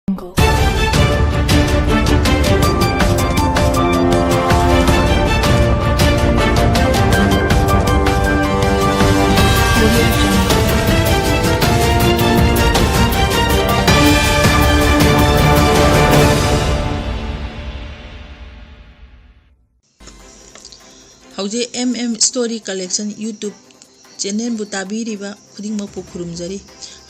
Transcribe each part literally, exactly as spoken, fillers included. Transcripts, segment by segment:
ꯍꯧꯖꯤꯛ M M Story Collection YouTube channelꯕꯨ ꯇꯥꯕꯤꯔꯤꯕ ꯈꯨꯗꯤꯡꯃꯛꯄꯨ ꯈꯨꯔꯨꯝꯖꯔꯤ꯫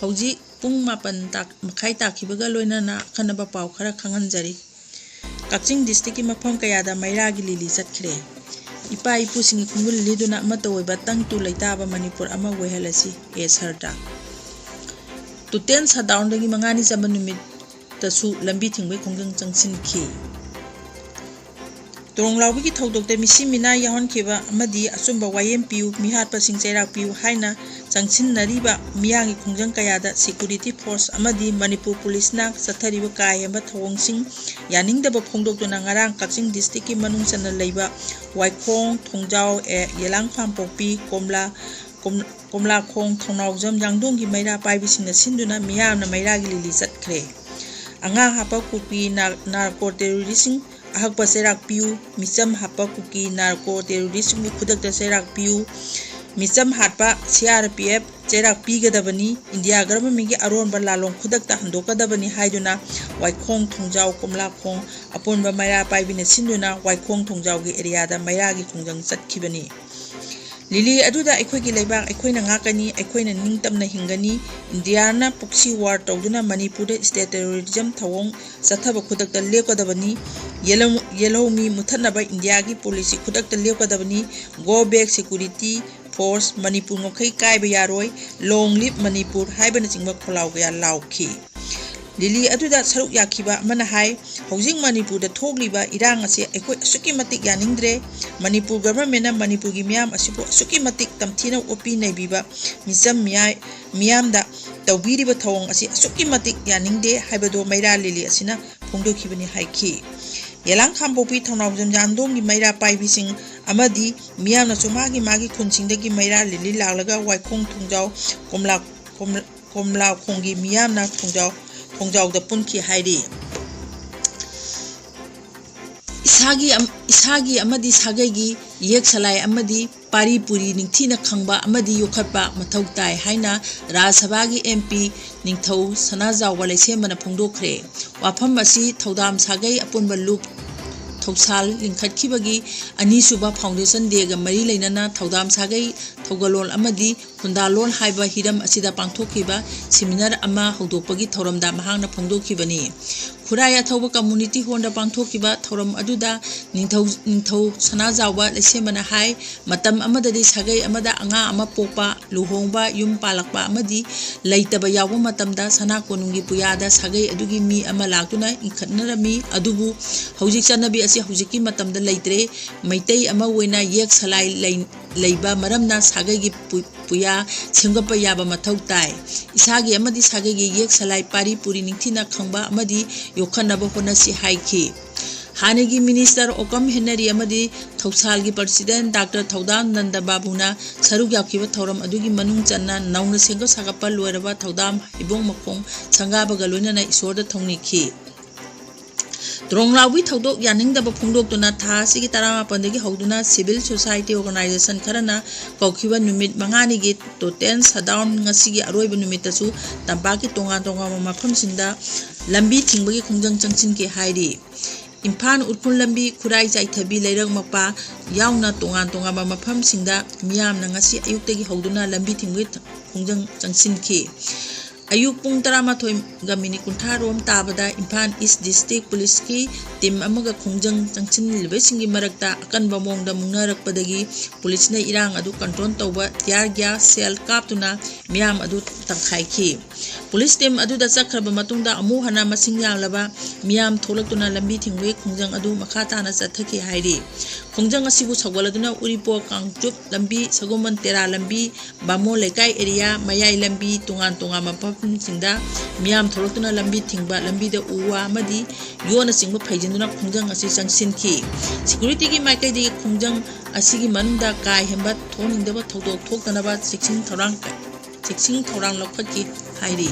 ꯍꯧꯖꯤꯛ ꯄꯨꯡ ꯃꯥꯄꯟ ꯇꯥꯛ-, ꯃꯈꯥꯏ ꯇꯥꯈꯤꯕꯒ ꯂꯣꯏꯅꯅ ꯑꯈꯟꯅꯕ ꯄꯥꯎ ꯈꯔ ꯈꯪꯍꯟꯖꯔꯤ꯫ ꯀꯛꯆꯤꯡ districtꯀꯤ ꯃꯐꯝ ꯀꯌꯥꯗ ꯃꯩꯔꯥꯒꯤ ꯂꯤꯂꯤ ꯆꯠꯈ꯭ꯔꯦ꯫ ꯏꯄꯥ ꯏꯄꯨꯁꯤꯡꯒꯤ ꯈꯣꯡꯒꯨꯜ ꯂꯤꯗꯨꯅ ꯑꯃꯠꯇ ꯑꯣꯏꯕ ꯇꯪꯗꯨ ꯂꯩꯇꯥꯕ ꯃꯅꯤꯄꯨꯔ ꯑꯃ ꯑꯣꯏꯍꯜꯂꯁꯤ꯫ ꯑꯦ ꯁꯔꯗꯥ꯫ Total shutdownꯗꯒꯤ ꯃꯉꯥꯅꯤ ꯆꯟꯕ ꯅꯨꯃꯤꯠꯇꯁꯨ ꯂꯝꯕꯤ ꯊꯤꯡꯕꯒꯤ ꯈꯣꯡꯖꯪ ꯆꯪꯁꯤꯟꯈꯤ꯫ ꯇꯣꯔꯣꯡ ꯂꯥꯎꯕꯤꯒꯤ ꯊꯧꯗꯣꯛꯇ ꯃꯤꯁꯤ ꯃꯤꯅꯥ ꯌꯥꯎꯍꯟꯈꯤꯕ ꯑꯃꯗꯤ ꯑꯆꯨꯝꯕ ꯋꯥꯌꯦꯜ ꯄꯤꯌꯨ, ꯃꯤꯍꯥꯠꯄꯁꯤꯡ ꯆꯩꯔꯥꯛ ꯄꯤꯌꯨ ꯍꯥꯏꯅ ꯆꯪꯁꯤꯟꯅꯔꯤꯕ ꯃꯤꯌꯥꯝꯒꯤ ꯈꯣꯡꯖꯪ ꯀꯌꯥꯗ security force ꯑꯃꯗꯤ ꯃꯅꯤꯄꯨꯔ ꯄꯨꯂꯤꯁꯅ ꯆꯠꯊꯔꯤꯕ ꯀꯥ ꯍꯦꯟꯕ ꯊꯧꯑꯣꯡꯁꯤꯡ ꯌꯥꯅꯤꯡꯗꯕ ꯐꯣꯡꯗꯣꯛꯇꯨꯅ ꯉꯔꯥꯡ ꯀꯛꯆꯤꯡ districtꯀꯤ ꯃꯅꯨꯡ ꯆꯟꯅ ꯂꯩꯕ ꯋꯥꯏꯈꯣꯡ, ꯊꯣꯡꯖꯥꯎ, ꯑꯦ, ꯌꯦꯂꯥꯡ ꯈꯥꯡꯄꯣꯛꯄꯤ, ꯀꯣꯝꯂꯥ, ꯀꯣꯝ-, ꯀꯣꯝꯂꯥꯈꯣꯡ, ꯊꯧꯅꯥꯎꯖꯝ, ꯌꯥꯡꯗꯣꯡꯒꯤ ꯃꯩꯔꯥ ꯄꯥꯏꯕꯤꯁꯤꯡꯅ ꯁꯤꯟꯗꯨꯅ ꯃꯤꯌꯥꯝꯅ ꯃꯩꯔꯥꯒꯤ ꯂꯤꯂꯤ ꯆꯠꯈ꯭ꯔꯦ꯫ ꯑꯉꯥꯡ ꯍꯥꯞꯄ ꯀꯨꯀꯤ ꯅꯥ-, narco terroristꯁꯤꯡ ꯑꯍꯛꯄ ꯆꯩꯔꯥꯛ ꯄꯤꯌꯨ, ꯃꯤꯆꯝ ꯍꯥꯞꯄ ꯀꯨꯀꯤ narco terroristꯁꯤꯡꯕꯨ ꯈꯨꯗꯛꯇ ꯆꯩꯔꯥꯛ ꯄꯤꯌꯨ, ꯃꯤꯆꯝ ꯍꯥꯠꯄ C R P F ꯆꯩꯔꯥꯛ ꯄꯤꯒꯗꯕꯅꯤ, ꯏꯟꯗꯤꯌꯥ governmentꯀꯤ ꯑꯔꯣꯟꯕ ꯂꯥꯂꯣꯡ ꯈꯨꯗꯛꯇ ꯍꯟꯗꯣꯛꯀꯗꯕꯅꯤ ꯍꯥꯏꯗꯨꯅ ꯋꯥꯏꯈꯣꯡ, ꯊꯣꯡꯖꯥꯎ, ꯀꯣꯝꯂꯥꯈꯣꯡ ꯑꯄꯨꯟꯕ ꯃꯩꯔꯥ ꯄꯥꯏꯕꯤꯅ ꯁꯤꯟꯗꯨꯅ ꯋꯥꯏꯈꯣꯡ ꯊꯣꯡꯖꯥꯎꯒꯤ areaꯗ ꯃꯩꯔꯥꯒꯤ ꯈꯣꯡꯖꯪ ꯆꯠꯈꯤꯕꯅꯤ꯫ ꯂꯤꯂꯤ ꯑꯗꯨꯗ ꯑꯩꯈꯣꯏꯒꯤ ꯂꯩꯕꯥꯛ ꯑꯩꯈꯣꯏꯅ ꯉꯥꯛꯀꯅꯤ, ꯑꯩꯈꯣꯏꯅ ꯅꯤꯡꯇꯝꯅ ꯍꯤꯡꯒꯅꯤ, ꯏꯟꯗꯤꯌꯥꯅ proxy war ꯇꯧꯗꯨꯅ ꯃꯅꯤꯄꯨꯔꯗ state terrorism ꯊꯧꯑꯣꯡ ꯆꯠꯊꯕ ꯈꯨꯗꯛꯇ ꯂꯦꯞꯀꯗꯕꯅꯤ, ꯌꯦꯜꯍꯧ-, ꯌꯦꯜꯍꯧꯃꯤ ꯃꯨꯊꯠꯅꯕ ꯏꯟꯗꯤꯌꯥꯒꯤ policy ꯈꯨꯗꯛꯇ ꯂꯦꯞꯀꯗꯕꯅꯤ, go back security force, Manipur ꯉꯝꯈꯩ ꯀꯥꯏꯕ ꯌꯥꯔꯣꯏ, long live ꯃꯅꯤꯄꯨꯔ ꯍꯥꯏꯕꯅꯆꯤꯡꯕ ꯈꯣꯜꯂꯥꯎ ꯀꯌꯥ ꯂꯥꯎꯈꯤ꯫ ꯂꯤꯂꯤ ꯑꯗꯨꯗ ꯁꯔꯨꯛ ꯌꯥꯈꯤꯕ ꯑꯃꯅ ꯍꯥꯏ, ꯍꯧꯖꯤꯛ ꯃꯅꯤꯄꯨꯔꯗ ꯊꯣꯛꯂꯤꯕ ꯏꯔꯥꯡ ꯑꯁꯤ ꯑꯩꯈꯣꯏ ꯑꯁꯨꯛꯀꯤ ꯃꯇꯤꯛ ꯌꯥꯅꯤꯡꯗ꯭ꯔꯦ꯫ ꯃꯅꯤꯄꯨꯔ governmentꯅ ꯃꯅꯤꯄꯨꯔꯒꯤ ꯃꯤꯌꯥꯝ ꯑꯁꯤꯕꯨ ꯑꯁꯨꯛꯀꯤ ꯃꯇꯤꯛ ꯇꯝꯊꯤꯅ ꯑꯣꯠꯄꯤ ꯅꯩꯕꯤꯕ ꯃꯤꯆꯝ ꯃꯤꯌꯥꯏ-, ꯃꯤꯌꯥꯝꯗ ꯇꯧꯕꯤꯔꯤꯕ ꯊꯧꯑꯣꯡ ꯑꯁꯤ ꯑꯁꯨꯛꯀꯤ ꯃꯇꯤꯛ ꯌꯥꯅꯤꯡꯗꯦ ꯍꯥꯏꯕꯗꯨ ꯃꯩꯔꯥ ꯂꯤꯂꯤ ꯑꯁꯤꯅ ꯐꯣꯡꯗꯣꯛꯈꯤꯕꯅꯤ ꯍꯥꯏꯈꯤ꯫ ꯌꯦꯂꯥꯡ ꯈꯥꯡꯄꯣꯛꯄꯤ ꯊꯧꯅꯥꯎꯖꯝ ꯌꯥꯝꯗꯣꯡꯒꯤ ꯃꯩꯔꯥ ꯄꯥꯏꯕꯤꯁꯤꯡ ꯑꯃꯗꯤ ꯃꯤꯌꯥꯝꯅꯁꯨ ꯃꯥꯒꯤ ꯃꯥꯒꯤ ꯈꯨꯟꯁꯤꯡꯗꯒꯤ ꯃꯩꯔꯥ ꯂꯤꯂꯤ ꯂꯥꯛꯂꯒ ꯋꯥꯏꯈꯣꯡ ꯊꯣꯡꯖꯥꯎ ꯀꯣꯝꯂꯥ-, ꯀꯣꯝ-, ꯀꯣꯝꯂꯥꯈꯣꯡꯒꯤ ꯃꯤꯌꯥꯝꯅ ꯊꯣꯡꯖꯥꯎ, ꯈꯣꯡꯖꯥꯎꯗ ꯄꯨꯟꯈꯤ ꯍꯥꯏꯔꯤ꯫ ꯏꯁꯥꯒꯤ ꯑꯝ-, ꯏꯁꯥꯒꯤ ꯑꯃꯗꯤ ꯁꯥꯒꯩꯒꯤ ꯌꯦꯛ ꯁꯂꯥꯏ ꯑꯃꯗꯤ ꯄꯥꯔꯤ ꯄꯨꯔꯤ ꯅꯤꯡꯊꯤꯅ ꯈꯪꯕ ꯑꯃꯗꯤ ꯌꯣꯛꯈꯠꯄ ꯃꯊꯧ ꯇꯥꯏ ꯍꯥꯏꯅ ꯔꯥꯖ꯭ꯌ ꯁꯚꯥꯒꯤ M P ꯅꯤꯡꯊꯧ ꯁꯅꯥꯖꯥꯎꯕ ꯂꯩꯁꯦꯝꯕꯅ ꯐꯣꯡꯗꯣꯛꯈ꯭ꯔꯦ꯫ ꯋꯥꯐꯝ ꯑꯁꯤ ꯊꯧꯗꯥꯝ ꯁꯥꯒꯩ ꯑꯄꯨꯟꯕ ꯂꯨꯞ ꯊꯧꯁꯥꯜ ꯂꯤꯡꯈꯠꯈꯤꯕꯒꯤ ꯑꯅꯤꯁꯨꯕ foundation dayꯒ ꯃꯔꯤ ꯂꯩꯅꯅ ꯊꯧꯗꯥꯝ ꯁꯥꯒꯩ ꯊꯧꯒꯜꯂꯣꯟ ꯑꯃꯗꯤ ꯈꯨꯟꯗꯥꯂꯣꯟ ꯍꯥꯏꯕ ꯍꯤꯔꯝ ꯑꯁꯤꯗ ꯄꯥꯡꯊꯣꯛꯈꯤꯕ seminar ꯑꯃ ꯍꯧꯗꯣꯛꯄꯒꯤ ꯊꯧꯔꯝꯗ ꯃꯍꯥꯛꯅ ꯐꯣꯡꯗꯣꯛꯈꯤꯕꯅꯤ꯫ ꯈꯨꯔꯥꯏ ꯑꯊꯧꯕ community hallꯗ ꯄꯥꯡꯊꯣꯛꯈꯤꯕ ꯊꯧꯔꯝ ꯑꯗꯨꯗ ꯅꯤꯡꯊꯧ, ꯅꯤꯡꯊꯧ ꯁꯅꯥꯖꯥꯎꯕ ꯂꯩꯁꯦꯝꯕꯅ ꯍꯥꯏ, ꯃꯇꯝ ꯑꯃꯗꯗꯤ ꯁꯥꯒꯩ ꯑꯃꯗ ꯑꯉꯥꯡ ꯑꯃ ꯄꯣꯛꯄ, ꯂꯨꯍꯣꯡꯕ, ꯌꯨꯝ ꯄꯥꯜꯂꯛꯄ ꯑꯃꯗꯤ ꯂꯩꯇꯕ ꯌꯥꯎꯕ ꯃꯇꯝꯗ ꯁꯅꯥ ꯀꯣꯅꯨꯡꯒꯤ ꯄꯨꯌꯥꯗ ꯁꯥꯒꯩ ꯑꯗꯨꯒꯤ ꯃꯤ ꯑꯃ ꯂꯥꯛꯇꯨꯅ ꯏꯟꯈꯠꯅꯔꯝꯃꯤ꯫ ꯑꯗꯨꯕꯨ ꯍꯧꯖꯤꯛ ꯆꯠꯅꯕꯤ ꯑꯁꯤ ꯍꯧꯖꯤꯛꯀꯤ ꯃꯇꯝꯗ ꯂꯩꯇ꯭ꯔꯦ꯫ ꯃꯩꯇꯩ ꯑꯃ ꯑꯣꯏꯅ ꯌꯦꯛ ꯁꯂꯥꯏ ꯂꯩ-, ꯂꯩꯕ ꯃꯔꯝꯅ ꯁꯥꯒꯩꯒꯤ ꯄꯨ-, ꯄꯨꯌꯥ ꯁꯦꯝꯒꯠꯄ ꯌꯥꯕ ꯃꯊꯧ ꯇꯥꯏ꯫ ꯏꯁꯥꯒꯤ ꯑꯃꯗꯤ ꯁꯥꯒꯩꯒꯤ ꯌꯦꯛ ꯁꯂꯥꯏ ꯄꯥꯔꯤ ꯄꯨꯔꯤ ꯅꯤꯡꯊꯤꯅ ꯈꯪꯕ ꯑꯃꯗꯤ ꯌꯣꯛꯈꯠꯅꯕ ꯍꯣꯠꯅꯁꯤ ꯍꯥꯏꯈꯤ꯫ ꯍꯥꯟꯅꯒꯤ minister ꯑꯣꯀꯝ ꯍꯦꯅꯔꯤ ꯑꯃꯗꯤ ꯊꯧꯁꯥꯜꯒꯤ president Doctor ꯊꯧꯗꯥꯝ ꯅꯟꯗ ꯕꯥꯕꯨꯅ ꯁꯔꯨꯛ ꯌꯥꯈꯤꯕ ꯊꯧꯔꯝ ꯑꯗꯨꯒꯤ ꯃꯅꯨꯡ ꯆꯟꯅ ꯅꯧꯅ ꯁꯦꯝꯒꯠ ꯁꯥꯒꯠꯄ ꯂꯣꯏꯔꯕ ꯊꯧꯗꯥꯝ ꯍꯩꯕꯣꯡ ꯃꯈꯣꯡ ꯁꯪꯒꯥꯕꯒ ꯂꯣꯏꯅꯅ ꯏꯁꯣꯔꯗ ꯊꯧꯅꯤꯈꯤ꯫ ꯇ꯭ꯔꯣꯡꯂꯥꯎꯕꯤ ꯊꯧꯗꯣꯛ ꯌꯥꯅꯤꯡꯗꯕ ꯐꯣꯡꯗꯣꯛꯇꯨꯅ ꯊꯥ ꯑꯁꯤꯒꯤ ꯇꯔꯥꯃꯥꯄꯟꯗꯒꯤ ꯍꯧꯗꯨꯅ civil society organization ꯈꯔꯅ ꯀꯧꯈꯤꯕ ꯅꯨꯃꯤꯠ ꯃꯉꯥꯅꯤꯒꯤ total shutdown ꯉꯁꯤꯒꯤ ꯑꯔꯣꯏꯕ ꯅꯨꯃꯤꯠꯇꯁꯨ ꯇꯝꯄꯥꯛꯀꯤ ꯇꯣꯉꯥꯟ ꯇꯣꯉꯥꯟꯕ ꯃꯐꯝꯁꯤꯡꯗ ꯂꯝꯕꯤ ꯊꯤꯡꯕꯒꯤ ꯈꯣꯡꯖꯪ ꯆꯪꯁꯤꯟꯈꯤ ꯍꯥꯏꯔꯤ꯫ ꯏꯝꯐꯥꯜ ꯎꯈ꯭ꯔꯨꯜ ꯂꯝꯕꯤ, ꯈꯨꯔꯥꯏ ꯆꯥꯏꯊꯕꯤ, ꯂꯩꯔꯛ ꯃꯄꯥ ꯌꯥꯎꯅ ꯇꯣꯉꯥꯟ ꯇꯣꯉꯥꯟꯕ ꯃꯐꯝꯁꯤꯡꯗ ꯃꯤꯌꯥꯝꯅ ꯉꯁꯤ ꯑꯌꯨꯛꯇꯒꯤ ꯍꯧꯗꯨꯅ ꯂꯝꯕꯤ ꯊꯤꯡꯕꯒꯤ ꯈꯣꯡꯖꯪ ꯆꯪꯁꯤꯟꯈꯤ꯫ ꯑꯌꯨꯛ ꯄꯨꯡ ꯇꯔꯥꯃꯥꯊꯣꯏꯒ minute ꯀꯨꯟꯊ꯭ꯔꯥ ꯔꯣꯝ ꯇꯥꯕꯗ ꯏꯝꯐꯥꯜ East District Policeꯀꯤ team ꯑꯃꯒ ꯈꯣꯡꯖꯪ ꯆꯪꯁꯤꯜꯂꯤꯕꯁꯤꯡꯒꯤ ꯃꯔꯛꯇ ꯑꯀꯟꯕ ꯃꯑꯣꯡꯗ ꯃꯨꯛꯅꯔꯛꯄꯗꯒꯤ policeꯅ ꯏꯔꯥꯡ ꯑꯗꯨ control ꯇꯧꯕ tear gas shell ꯀꯥꯞꯇꯨꯅ ꯃꯤꯌꯥꯝ ꯑꯗꯨ ꯇꯪꯈꯥꯏꯈꯤ꯫ Police team ꯑꯗꯨꯗ ꯆꯠꯈ꯭ꯔꯕ ꯃꯇꯨꯡꯗ ꯑꯃꯨꯛ ꯍꯟꯅ ꯃꯁꯤꯡ ꯌꯥꯝꯂꯕ ꯃꯤꯌꯥꯝ ꯊꯣꯛꯂꯛꯇꯨꯅ ꯂꯝꯕꯤ ꯊꯤꯡꯕꯒꯤ ꯈꯣꯡꯖꯪ ꯑꯗꯨ ꯃꯈꯥ ꯇꯥꯅ ꯆꯠꯊꯈꯤ ꯍꯥꯏꯔꯤ꯫ ꯈꯣꯡꯖꯪ ꯑꯁꯤꯕꯨ ꯁꯧꯒꯠꯂꯗꯨꯅ ꯎꯔꯤꯄꯣꯛ, ꯀꯥꯡꯆꯨꯞ ꯂꯝꯕꯤ, ꯁꯒꯣꯜꯕꯟ ꯇꯦꯔꯥ ꯂꯝꯕꯤ, ꯕꯥꯃꯣꯟ ꯂꯩꯀꯥꯏ area, ꯃꯌꯥꯏ ꯂꯝꯕꯤ, ꯇꯣꯉꯥꯟ ꯇꯣꯉꯥꯟꯕ ꯃꯐꯝꯁꯤꯡꯗ ꯃꯤꯌꯥꯝ ꯊꯣꯛꯂꯛꯇꯨꯅ ꯂꯝꯕꯤ ꯊꯤꯡꯕ, ꯂꯝꯕꯤꯗ ꯎ ꯋꯥ ꯑꯃꯗꯤ ꯌꯣꯠꯅꯆꯤꯡꯕ ꯐꯩꯖꯤꯟꯗꯨꯅ ꯈꯣꯡꯖꯪ ꯑꯁꯤ ꯆꯪꯁꯤꯟꯈꯤ꯫ Securityꯒꯤ ꯃꯥꯏꯀꯩꯗꯒꯤ ꯈꯣꯡꯖꯪ ꯑꯁꯤꯒꯤ ꯃꯅꯨꯡꯗ ꯀꯥ ꯍꯦꯟꯕ ꯊꯣꯛꯍꯟꯅꯤꯡꯗꯕ ꯊꯧꯗꯣꯛ ꯊꯣꯛꯇꯅꯕ ꯆꯦꯛꯁꯤꯟ ꯊꯧꯔꯥꯡ, ꯆꯦꯛꯁꯤꯟ ꯊꯧꯔꯥꯡ ꯂꯧꯈꯠꯈꯤ ꯍꯥꯏꯔꯤ꯫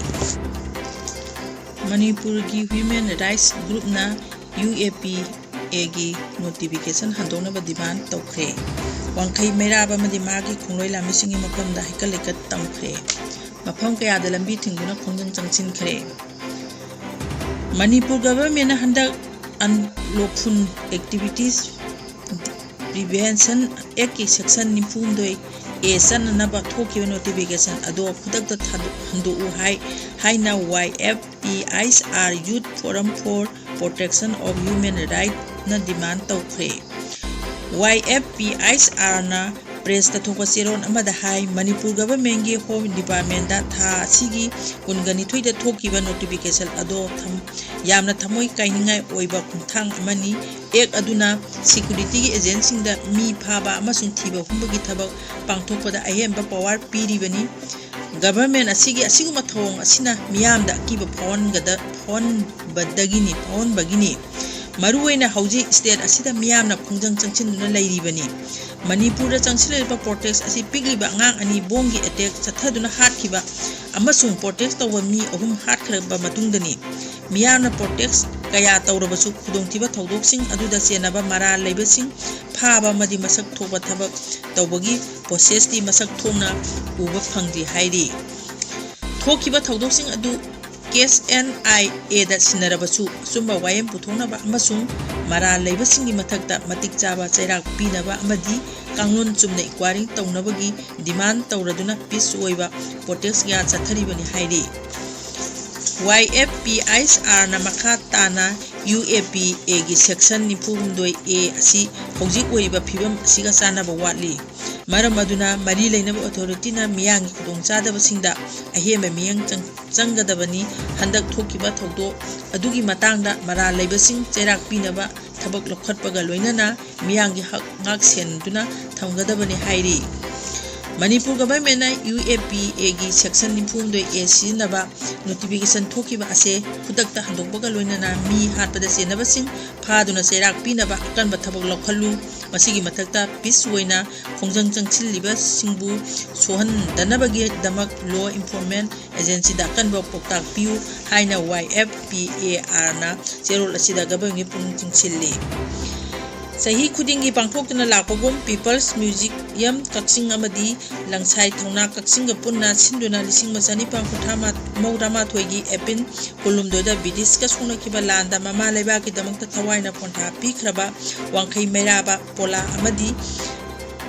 ꯃꯅꯤꯄꯨꯔꯒꯤ Human Rights Groupꯅ UAPAꯒꯤ notification ꯍꯟꯗꯣꯛꯅꯕ demand ꯇꯧꯈ꯭ꯔꯦ꯫ ꯋꯥꯡꯈꯩ ꯃꯩꯔꯥꯕ ꯑꯃꯗꯤ ꯃꯍꯥꯛꯀꯤ ꯈꯣꯡꯂꯣꯏ ꯂꯥꯟꯃꯤꯁꯤꯡꯒꯤ ꯃꯐꯝꯗ ꯍꯩꯀꯠ ꯂꯩꯀꯠ ꯇꯝꯈ꯭ꯔꯦ꯫ ꯃꯐꯝ ꯀꯌꯥꯗ ꯂꯝꯕꯤ ꯊꯤꯡꯗꯨꯅ ꯈꯣꯡꯖꯪ ꯆꯪꯁꯤꯟꯈ꯭ꯔꯦ꯫ ꯃꯅꯤꯄꯨꯔ governmentꯅ ꯍꯟꯗꯛ unlawful activities Prevention Actꯀꯤ section ꯅꯤꯐꯨ ꯍꯨꯝꯗꯣꯏ A ꯆꯠꯅꯅꯕ ꯊꯣꯛꯈꯤꯕ notification ꯑꯗꯣ ꯈꯨꯗꯛꯇ ꯊꯥꯗꯣꯛ-, ꯍꯟꯗꯣꯛꯎ ꯍꯥꯏ, ꯍꯥꯏꯅ YFPHR Youth Forum for Protection of Human Rightsꯅ demand ꯇꯧꯈ꯭ꯔꯦ꯫ YFPHRꯅ pressꯇ ꯊꯣꯛꯄ ꯆꯦꯔꯣꯜ ꯑꯃꯗ ꯍꯥꯏ, ꯃꯅꯤꯄꯨꯔ governmentꯀꯤ Home Departmentꯇ ꯊꯥ ꯑꯁꯤꯒꯤ ꯀꯨꯟꯒ ꯅꯤꯊꯣꯏꯗ ꯊꯣꯛꯈꯤꯕ notification ꯑꯗꯣ ꯊꯝ-, ꯌꯥꯝꯅ ꯊꯃꯣꯏ ꯀꯥꯏꯅꯤꯡꯉꯥꯏ ꯑꯣꯏꯕ ꯈꯣꯡꯊꯥꯡ ꯑꯃꯅꯤ꯫ Act ꯑꯗꯨꯅ securityꯒꯤ agentꯁꯤꯡꯗ ꯃꯤ ꯐꯥꯕ ꯑꯃꯁꯨꯡ ꯊꯤꯕ ꯍꯨꯝꯕꯒꯤ ꯊꯕꯛ ꯄꯥꯡꯊꯣꯛꯄꯗ ꯑꯍꯦꯟꯕ power ꯄꯤꯔꯤꯕꯅꯤ꯫ Government ꯑꯁꯤꯒꯤ ꯑꯁꯤꯒꯨꯝꯕ ꯊꯧꯑꯣꯡ ꯑꯁꯤꯅ ꯃꯤꯌꯥꯝꯗ ꯑꯀꯤꯕ ꯐꯥꯎꯍꯟꯒꯗ-, ꯐꯥꯎꯍꯟꯕꯗꯒꯤꯅꯤ, ꯐꯥꯎꯍꯟꯕꯒꯤꯅꯤ꯫ ꯃꯔꯨꯑꯣꯏꯅ ꯍꯧꯖꯤꯛ state ꯑꯁꯤꯗ ꯃꯤꯌꯥꯝꯅ ꯈꯣꯡꯖꯪ ꯆꯪꯁꯤꯟꯗꯨꯅ ꯂꯩꯔꯤꯕꯅꯤ꯫ ꯃꯅꯤꯄꯨꯔꯗ ꯆꯪꯁꯤꯜꯂꯛꯂꯤꯕ protest ꯑꯁꯤ ꯄꯤꯛꯂꯤꯕ ꯑꯉꯥꯡ ꯑꯅꯤ bomb-ꯒꯤ attack ꯆꯠꯊꯗꯨꯅ ꯍꯥꯠꯈꯤꯕ ꯑꯃꯁꯨꯡ protest ꯇꯧꯕ ꯃꯤ ꯑꯍꯨꯝ ꯍꯥꯠꯈ꯭ꯔꯕ ꯃꯇꯨꯡꯗꯅꯤ꯫ ꯃꯤꯌꯥꯝꯅ protest ꯀꯌꯥ ꯇꯧꯔꯕꯁꯨ ꯈꯨꯗꯣꯡꯊꯤꯕ ꯊꯧꯗꯣꯛꯁꯤꯡ ꯑꯗꯨꯗ ꯆꯦꯟꯅꯕ ꯃꯔꯥꯜ ꯂꯩꯕꯁꯤꯡ ꯐꯥꯕ ꯑꯃꯗꯤ ꯃꯁꯛ ꯊꯣꯛꯄ ꯊꯕꯛ ꯇꯧꯕꯒꯤ processꯇꯤ ꯃꯁꯛ ꯊꯣꯛꯅ ꯎꯕ ꯐꯪꯗ꯭ꯔꯤ ꯍꯥꯏꯔꯤ꯫ ꯊꯣꯛꯈꯤꯕ ꯊꯧꯗꯣꯛꯁꯤꯡ ꯑꯗꯨ case NIAꯗ ꯁꯤꯟꯅꯔꯕꯁꯨ ꯑꯆꯨꯝꯕ ꯋꯥꯌꯦꯜ ꯄꯨꯊꯣꯛꯅꯕ ꯑꯃꯁꯨꯡ ꯃꯔꯥꯜ ꯂꯩꯕꯁꯤꯡꯒꯤ ꯃꯊꯛꯇ ꯃꯇꯤꯛ ꯆꯥꯕ ꯆꯩꯔꯥꯛ ꯄꯤꯅꯕ ꯑꯃꯗꯤ ꯀꯥꯡꯂꯣꯟ ꯆꯨꯝꯅ inquiry ꯇꯧꯅꯕꯒꯤ demand ꯇꯧꯔꯗꯨꯅ peace ꯑꯣꯏꯕ protest ꯀꯌꯥ ꯆꯠꯊꯔꯤꯕꯅꯤ ꯍꯥꯏꯔꯤ꯫ YFPHRꯅ ꯃꯈꯥ ꯇꯥꯅ UAPAꯒꯤ section ꯅꯤꯐꯨ ꯍꯨꯝꯗꯣꯏ A ꯑꯁꯤ ꯍꯧꯖꯤꯛ ꯑꯣꯏꯔꯤꯕ ꯐꯤꯕꯝ ꯑꯁꯤꯒ ꯆꯥꯟꯅꯕ ꯋꯥꯠꯂꯤ꯫ ꯃꯔꯝ ꯑꯗꯨꯅ ꯃꯔꯤ ꯂꯩꯅꯕ authorityꯅ ꯃꯤꯌꯥꯝꯒꯤ ꯈꯨꯗꯣꯡꯆꯥꯗꯕꯁꯤꯡꯗ ꯑꯍꯦꯟꯕ ꯃꯤꯠꯌꯦꯡ ꯆꯪ-, ꯆꯪꯒꯗꯕꯅꯤ꯫ ꯍꯟꯗꯛ ꯊꯣꯛꯈꯤꯕ ꯊꯧꯗꯣꯛ ꯑꯗꯨꯒꯤ ꯃꯇꯥꯡꯗ ꯃꯔꯥꯜ ꯂꯩꯕꯁꯤꯡ ꯆꯩꯔꯥꯛ ꯄꯤꯅꯕ ꯊꯕꯛ ꯂꯧꯈꯠꯄꯒ ꯂꯣꯏꯅꯅ ꯃꯤꯌꯥꯝꯒꯤ ꯍꯛ ꯉꯥꯛ ꯁꯦꯟꯗꯨꯅ ꯊꯝꯒꯗꯕꯅꯤ ꯍꯥꯏꯔꯤ꯫ ꯃꯅꯤꯄꯨꯔ ꯒꯚꯔꯟꯃꯦꯟꯠꯅ ꯌꯨ ꯑꯦ ꯄꯤ ꯑꯦꯒꯤ ꯁꯦꯛꯁꯟ ꯅꯤꯐꯨ ꯍꯨꯝꯗꯣꯏ ꯑꯦ ꯁꯤꯖꯤꯟꯅꯕ ꯅꯣꯇꯤꯐꯤꯀꯦꯁꯟ ꯊꯣꯛꯈꯤꯕ ꯑꯁꯦ ꯈꯨꯗꯛꯇ ꯍꯟꯗꯣꯛꯄꯒ ꯂꯣꯏꯅꯅ ꯃꯤ ꯍꯥꯠꯄꯗ ꯆꯦꯟꯅꯕꯁꯤꯡ ꯐꯥꯗꯨꯅ ꯆꯩꯔꯥꯛ ꯄꯤꯅꯕ ꯑꯀꯟꯕ ꯊꯕꯛ ꯂꯧꯈꯠꯂꯨ꯫ ꯃꯁꯤꯒꯤ ꯃꯊꯛꯇ ꯄꯤꯁ ꯑꯣꯏꯅ ꯈꯣꯡꯖꯪ ꯆꯪꯁꯤꯜꯂꯤꯕꯁꯤꯡꯕꯨ ꯁꯣꯛꯍꯟꯗꯅꯕꯒꯤꯗꯃꯛ ꯂꯣ ꯏꯟꯐꯣꯔꯁꯃꯦꯟꯠ ꯑꯦꯖꯦꯟꯁꯤꯗ ꯑꯀꯟꯕ ꯄꯥꯎꯇꯥꯛ ꯄꯤꯌꯨ ꯍꯥꯏꯅ ꯋꯥꯏ ꯑꯦꯐ ꯄꯤ ꯑꯦ ꯑꯥꯔꯅ ꯆꯦꯔꯣꯜ ꯑꯁꯤꯗ ꯒꯚꯔꯟꯃꯦꯟꯠꯀꯤ ꯄꯨꯛꯅꯤꯡ ꯆꯤꯡꯁꯤꯜꯂꯤ꯫ ꯆꯍꯤ ꯈꯨꯗꯤꯡꯒꯤ ꯄꯥꯡꯊꯣꯛꯇꯨꯅ ꯂꯥꯛꯄꯒꯨꯝ ꯄꯤꯄꯜꯁ ꯃ꯭ꯌꯨꯖꯤꯌꯝ ꯀꯛꯆꯤꯡ ꯑꯃꯗꯤ ꯂꯪꯁꯥꯏ ꯊꯧꯅꯥ ꯀꯛꯆꯤꯡꯒ ꯄꯨꯟꯅ ꯁꯤꯟꯗꯨꯅ ꯂꯤꯁꯤꯡ ꯑꯃ ꯆꯅꯤꯄꯥꯟ ꯀꯨꯟꯊ꯭ꯔꯥ ꯃꯧꯗ꯭ꯔꯥ ꯃꯥꯊꯣꯏꯒꯤ ꯑꯦꯄ꯭ꯔꯤꯜ ꯀꯨꯟꯍꯨꯝꯗꯣꯏꯗ ꯕ꯭ꯔꯤꯇꯤꯁꯀ ꯁꯣꯛꯅꯈꯤꯕ ꯂꯥꯟꯗ ꯃꯃꯥ ꯂꯩꯕꯥꯛꯀꯤꯗꯃꯛꯇ ꯊꯋꯥꯏꯅ ꯄꯣꯟꯊꯥ ꯄꯤꯈ꯭ꯔꯕ ꯋꯥꯡꯈꯩ ꯃꯩꯔꯥꯕ ꯄꯣꯂꯥ ꯑꯃꯗꯤ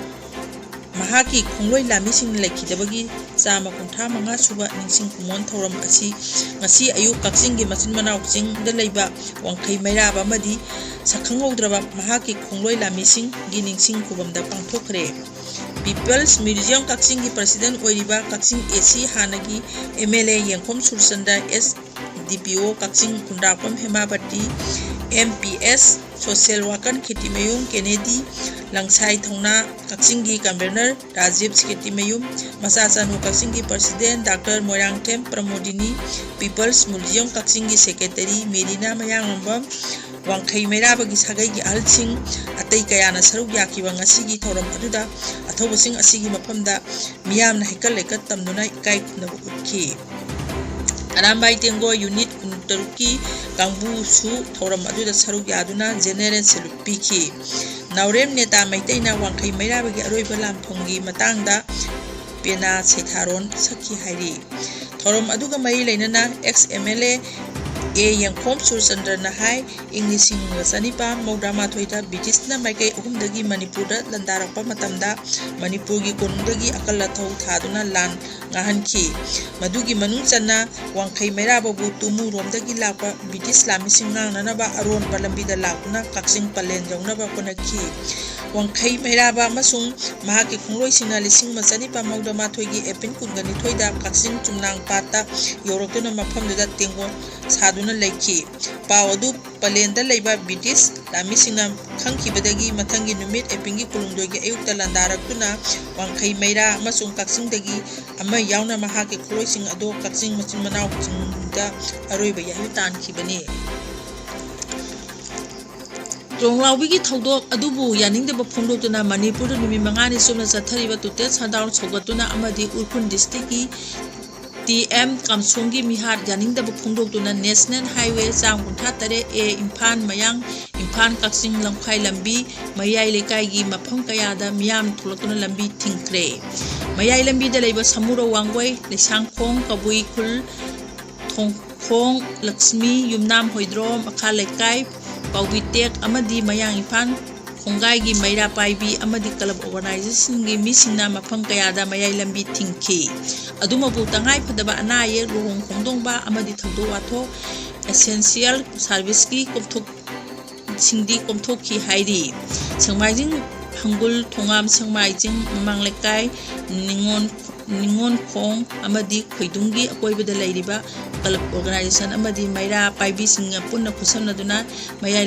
ꯃꯍꯥꯛꯀꯤ ꯈꯣꯡꯂꯣꯏ ꯂꯥꯟꯃꯤꯁꯤꯡꯅ ꯂꯩꯈꯤꯗꯕꯒꯤ ꯆꯥꯝꯃ ꯀꯨꯟꯊ꯭ꯔꯥ ꯃꯉꯥ ꯁꯨꯕ ꯅꯤꯡꯁꯤꯡ ꯈꯨꯃꯣꯟ ꯊꯧꯔꯝ ꯑꯁꯤ ꯉꯁꯤ ꯑꯌꯨꯛ ꯀꯛꯆꯤꯡꯒꯤ ꯃꯆꯤꯟ ꯃꯅꯥꯎ ꯆꯤꯡꯗ ꯂꯩꯕ ꯋꯥꯡꯈꯩ ꯃꯩꯔꯥꯕ ꯑꯃꯗꯤ ꯁꯛꯈꯪꯍꯧꯗ꯭ꯔꯕ ꯃꯍꯥꯛꯀꯤ ꯈꯣꯡꯂꯣꯏ ꯂꯥꯟꯃꯤꯁꯤꯡꯒꯤ ꯅꯤꯡꯁꯤꯡ ꯈꯨꯕꯝꯗ ꯄꯥꯡꯊꯣꯛꯈ꯭ꯔꯦ꯫ ꯄꯤꯄꯜꯁ ꯃ꯭ꯌꯨꯖꯤꯌꯝ ꯀꯛꯆꯤꯡꯒꯤ ꯄ꯭ꯔꯁꯤꯗꯦꯟꯠ ꯑꯣꯏꯔꯤꯕ ꯀꯛꯆꯤꯡ ꯑꯦ ꯁꯤ ꯍꯥꯟꯅꯒꯤ ꯑꯦꯝ ꯑꯦꯜ ꯑꯦ ꯌꯦꯡꯈꯣꯝ ꯁꯨꯔꯆꯟꯗ꯭ꯔ, ꯑꯦꯁ D P O Kakching Khundrakpam Hemabati, M P S social worker Khetimayum Kennedy, ꯂꯪꯁꯥꯏ ꯊꯧꯅꯥ ꯀꯛꯆꯤꯡꯒꯤ ꯀꯟꯚꯦꯅꯔ ꯔꯥꯖꯤꯕ ꯈꯦꯇꯤꯃꯌꯨꯝ, ꯃꯆꯥꯆꯥꯅꯨ ꯀꯛꯆꯤꯡꯒꯤ president doctor Moirangthem Pramodini, people's museum ꯀꯛꯆꯤꯡꯒꯤ ꯁꯦꯀ꯭ꯔꯦꯇꯔꯤ ꯃꯦꯔꯤꯅꯥ ꯃꯌꯥꯡꯂꯝꯕꯝ, ꯋꯥꯡꯈꯩ ꯃꯩꯔꯥꯕꯒꯤ ꯁꯥꯒꯩꯒꯤ ꯑꯍꯜꯁꯤꯡ, ꯑꯇꯩ ꯀꯌꯥꯅ ꯁꯔꯨꯛ ꯌꯥꯈꯤꯕ ꯉꯁꯤꯒꯤ ꯊꯧꯔꯝ ꯑꯗꯨꯗ ꯑꯊꯧꯕꯁꯤꯡ ꯑꯁꯤꯒꯤ ꯃꯐꯝꯗ ꯃꯤꯌꯥꯝꯅ ꯍꯩꯀꯠ ꯂꯩꯀꯠ ꯇꯝꯗꯨꯅ ꯏꯀꯥꯏ ꯈꯨꯝꯅꯕ ꯎꯠꯈꯤ꯫ ꯑꯔꯥꯝꯕꯥꯏ ꯇꯦꯡꯒꯣ ꯌꯨꯅꯤꯠ ꯀꯨꯟꯇꯔꯨꯛꯀꯤ ꯀꯥꯡꯕꯨꯁꯨ ꯊꯧꯔꯝ ꯑꯗꯨꯗ ꯁꯔꯨꯛ ꯌꯥꯗꯨꯅ ꯖꯦꯅꯦꯔꯦꯜ ꯁꯦꯂꯨꯠ ꯄꯤꯈꯤ꯫ ꯅꯥꯎꯔꯦꯝ ꯅꯦꯇꯥ ꯃꯩꯇꯩꯅ ꯋꯥꯡꯈꯩ ꯃꯩꯔꯥꯕꯒꯤ ꯑꯔꯣꯏꯕ ꯂꯥꯟꯐꯝꯒꯤ ꯃꯇꯥꯡꯗ ꯄꯦꯅꯥ ꯁꯩꯊꯥꯔꯣꯟ ꯁꯛꯈꯤ ꯍꯥꯏꯔꯤ꯫ ꯊꯧꯔꯝ ꯑꯗꯨꯒ ꯃꯔꯤ ꯂꯩꯅꯅ ꯑꯦꯛꯁ ꯑꯦꯝ ꯑꯦꯜ ꯑꯦ ꯑꯦ ꯌꯦꯡꯈꯣꯝ ꯁꯨꯔꯆꯟꯗ꯭ꯔꯅ ꯍꯥꯏ, ꯏꯪ ꯂꯤꯁꯤꯡ ꯑꯃꯒ ꯆꯅꯤꯄꯥꯟ ꯃꯧꯗ꯭ꯔꯥ ꯃꯥꯊꯣꯏꯗ ꯕ꯭ꯔꯤꯇꯤꯁꯅ ꯃꯥꯏꯀꯩ ꯑꯍꯨꯝꯗꯒꯤ ꯃꯅꯤꯄꯨꯔꯗ ꯂꯥꯟꯗꯥꯔꯛꯄ ꯃꯇꯝꯗ ꯃꯅꯤꯄꯨꯔꯒꯤ ꯀꯣꯅꯨꯡꯗꯒꯤ ꯑꯀꯜ ꯑꯊꯧ ꯊꯥꯗꯨꯅ ꯂꯥꯟ ꯉꯥꯍꯟꯈꯤ꯫ ꯃꯗꯨꯒꯤ ꯃꯅꯨꯡ ꯆꯟꯅ ꯋꯥꯡꯈꯩ ꯃꯩꯔꯥꯕꯕꯨ ꯇꯨꯃꯨꯔꯣꯝꯗꯒꯤ ꯂꯥꯛꯄ ꯕ꯭ꯔꯤꯇꯤꯁ ꯂꯥꯟꯃꯤꯁꯤꯡ ꯉꯥꯛꯅꯅꯕ ꯑꯔꯣꯟꯕ ꯂꯝꯕꯤꯗ ꯂꯥꯛꯇꯨꯅ ꯀꯛꯆꯤꯡ ꯄꯂꯦꯟ ꯌꯧꯅꯕ ꯍꯣꯠꯅꯈꯤ꯫ ꯋꯥꯡꯈꯩ ꯃꯩꯔꯥꯕ ꯑꯃꯁꯨꯡ ꯃꯍꯥꯛꯀꯤ ꯈꯣꯡꯂꯣꯏꯁꯤꯡꯅ ꯂꯤꯁꯤꯡ ꯑꯃ ꯆꯅꯤꯄꯥꯟ ꯃꯧꯗ꯭ꯔꯥ ꯃꯥꯊꯣꯏꯒꯤ ꯑꯦꯄ꯭ꯔꯤꯜ ꯀꯨꯟꯒ ꯅꯤꯊꯣꯏꯗ ꯀꯛꯆꯤꯡ ꯆꯨꯝꯅꯥꯡ ꯄꯥꯠꯇ ꯌꯧꯔꯛꯇꯨꯅ ꯃꯐꯝꯗꯨꯗ ꯇꯦꯡꯒꯣꯜ ꯁꯥꯗꯨꯅ ꯂꯩꯈꯤ꯫ ꯄꯥꯎ ꯑꯗꯨ ꯄꯂꯦꯟꯗ ꯂꯩꯕ ꯕ꯭ꯔꯤꯇꯤꯁ ꯂꯥꯟꯃꯤꯁꯤꯡꯅ ꯈꯪꯈꯤꯕꯗꯒꯤ ꯃꯊꯪꯒꯤ ꯅꯨꯃꯤꯠ ꯑꯦꯄ꯭ꯔꯤꯜꯒꯤ ꯀꯨꯟꯍꯨꯝꯗꯣꯏꯒꯤ ꯑꯌꯨꯛꯇ ꯂꯥꯟꯗꯥꯔꯛꯇꯨꯅ ꯋꯥꯡꯈꯩ, ꯃꯩꯔꯥ ꯑꯃꯁꯨꯡ ꯀꯛꯆꯤꯡꯗꯒꯤ ꯑꯃ ꯌꯥꯎꯅ ꯃꯍꯥꯛꯀꯤ ꯈꯨꯠꯂꯣꯏꯁꯤꯡ ꯑꯗꯨ ꯀꯛꯆꯤꯡ ꯃꯆꯤꯟ ꯃꯅꯥꯎꯁꯤꯡꯗ ꯑꯔꯣꯏꯕ ꯌꯥꯏꯐ ꯇꯥꯟꯈꯤꯕꯅꯤ꯫ ꯇ꯭ꯔꯣꯡꯂꯥꯎꯕꯤꯒꯤ ꯊꯧꯗꯣꯛ ꯑꯗꯨꯕꯨ ꯌꯥꯅꯤꯡꯗꯕ ꯐꯣꯡꯗꯣꯛꯇꯨꯅ ꯃꯅꯤꯄꯨꯔꯗ ꯅꯨꯃꯤꯠ ꯃꯉꯥꯅꯤ ꯆꯨꯞꯅ ꯆꯠꯊꯔꯤꯕ ꯇꯨꯇꯦꯜ ꯁꯟꯗꯥꯎꯟ ꯁꯧꯒꯠꯇꯨꯅ ꯑꯃꯗꯤ ꯎꯈ꯭ꯔꯨꯜ ꯗꯤꯁꯇ꯭ꯔꯤꯛꯀꯤ ꯇꯤ ꯑꯦꯝ ꯀꯥꯝꯁꯣꯡꯒꯤ ꯃꯤꯍꯥꯠ ꯌꯥꯅꯤꯡꯗꯕ ꯐꯣꯡꯗꯣꯛꯇꯨꯅ ꯅꯦꯁꯅꯦꯜ ꯍꯥꯏꯋꯦ ꯆꯥꯝ ꯀꯨꯟꯊ꯭ꯔꯥ ꯇꯔꯦꯠ ꯑꯦ ꯏꯝꯐꯥꯜ ꯃꯌꯥꯡ, ꯏꯝꯐꯥꯜ ꯀꯛꯆꯤꯡ ꯂꯝꯈꯥꯏ ꯂꯝꯕꯤ ꯃꯌꯥꯏ ꯂꯩꯀꯥꯏꯒꯤ ꯃꯐꯝ ꯀꯌꯥꯗ ꯃꯤꯌꯥꯝ ꯊꯣꯛꯂꯛꯇꯨꯅ ꯂꯝꯕꯤ ꯊꯤꯡꯈ꯭ꯔꯦ꯫ ꯃꯌꯥꯏ ꯂꯝꯕꯤꯗ ꯂꯩꯕ ꯁꯃꯨꯔꯧ ꯋꯥꯡꯒꯣꯏ, ꯂꯩꯁꯥꯡꯈꯣꯡ, ꯀꯕꯨꯏ ꯈꯨꯜ, ꯊꯣꯡꯈꯣꯡ ꯂꯛꯁꯃꯤ, ꯌꯨꯝꯅꯥꯝ ꯍꯣꯏꯗ꯭ꯔꯣꯝ, ꯃꯈꯥ ꯂꯩꯀꯥꯏ, ꯄꯥꯎꯕꯤ ꯇꯦꯛ ꯑꯃꯗꯤ ꯃꯌꯥꯡ ꯏꯝꯐꯥꯜ ꯈꯣꯡꯒꯥꯏꯒꯤ ꯃꯩꯔꯥ ꯄꯥꯏꯕꯤ ꯑꯃꯗꯤ ꯀ꯭ꯂꯕ ꯑꯣꯔꯒꯅꯥꯏꯖꯦꯁꯟꯒꯤ ꯃꯤꯁꯤꯡꯅ ꯃꯐꯝ ꯀꯌꯥꯗ ꯃꯌꯥꯏ ꯂꯝꯕꯤ ꯊꯤꯡꯈꯤ꯫ ꯑꯗꯨꯃꯛꯄꯨ ꯇꯉꯥꯏ ꯐꯗꯕ ꯑꯅꯥ ꯑꯌꯦꯛ, ꯂꯨꯍꯣꯡ ꯈꯣꯡꯗꯣꯡꯕ ꯑꯃꯗꯤ ꯊꯧꯗꯣꯛ ꯋꯥꯊꯣꯛ ꯑꯦꯁꯦꯟꯁꯤꯌꯦꯜ ꯁꯥꯔꯚꯤꯁꯀꯤ ꯀꯣꯝꯊꯣꯛ ꯁꯤꯡꯗꯤ ꯀꯣꯝꯊꯣꯛꯈꯤ ꯍꯥꯏꯔꯤ꯫ ꯁꯦꯡꯃꯥꯏꯖꯤꯡ ꯍꯪꯒꯨꯜ, ꯊꯣꯉꯥꯝ ꯁꯦꯡꯃꯥꯏꯖꯤꯡ ꯃꯃꯥꯡ ꯂꯩꯀꯥꯏ, ꯅꯤꯉꯣꯟ, ꯅꯤꯉꯣꯟꯈꯣꯡ ꯑꯃꯗꯤ ꯈꯣꯏꯗꯨꯝꯒꯤ ꯑꯀꯣꯏꯕꯗ ꯂꯩꯔꯤꯕ ꯀ꯭ꯂꯕ ꯑꯣꯔꯒꯅꯥꯏꯖꯦꯁꯟ ꯑꯃꯗꯤ ꯃꯩꯔꯥ ꯄꯥꯏꯕꯤꯁꯤꯡꯅ ꯄꯨꯟꯅ ꯈꯨꯠꯁꯝꯅꯗꯨꯅ ꯃꯌꯥꯏ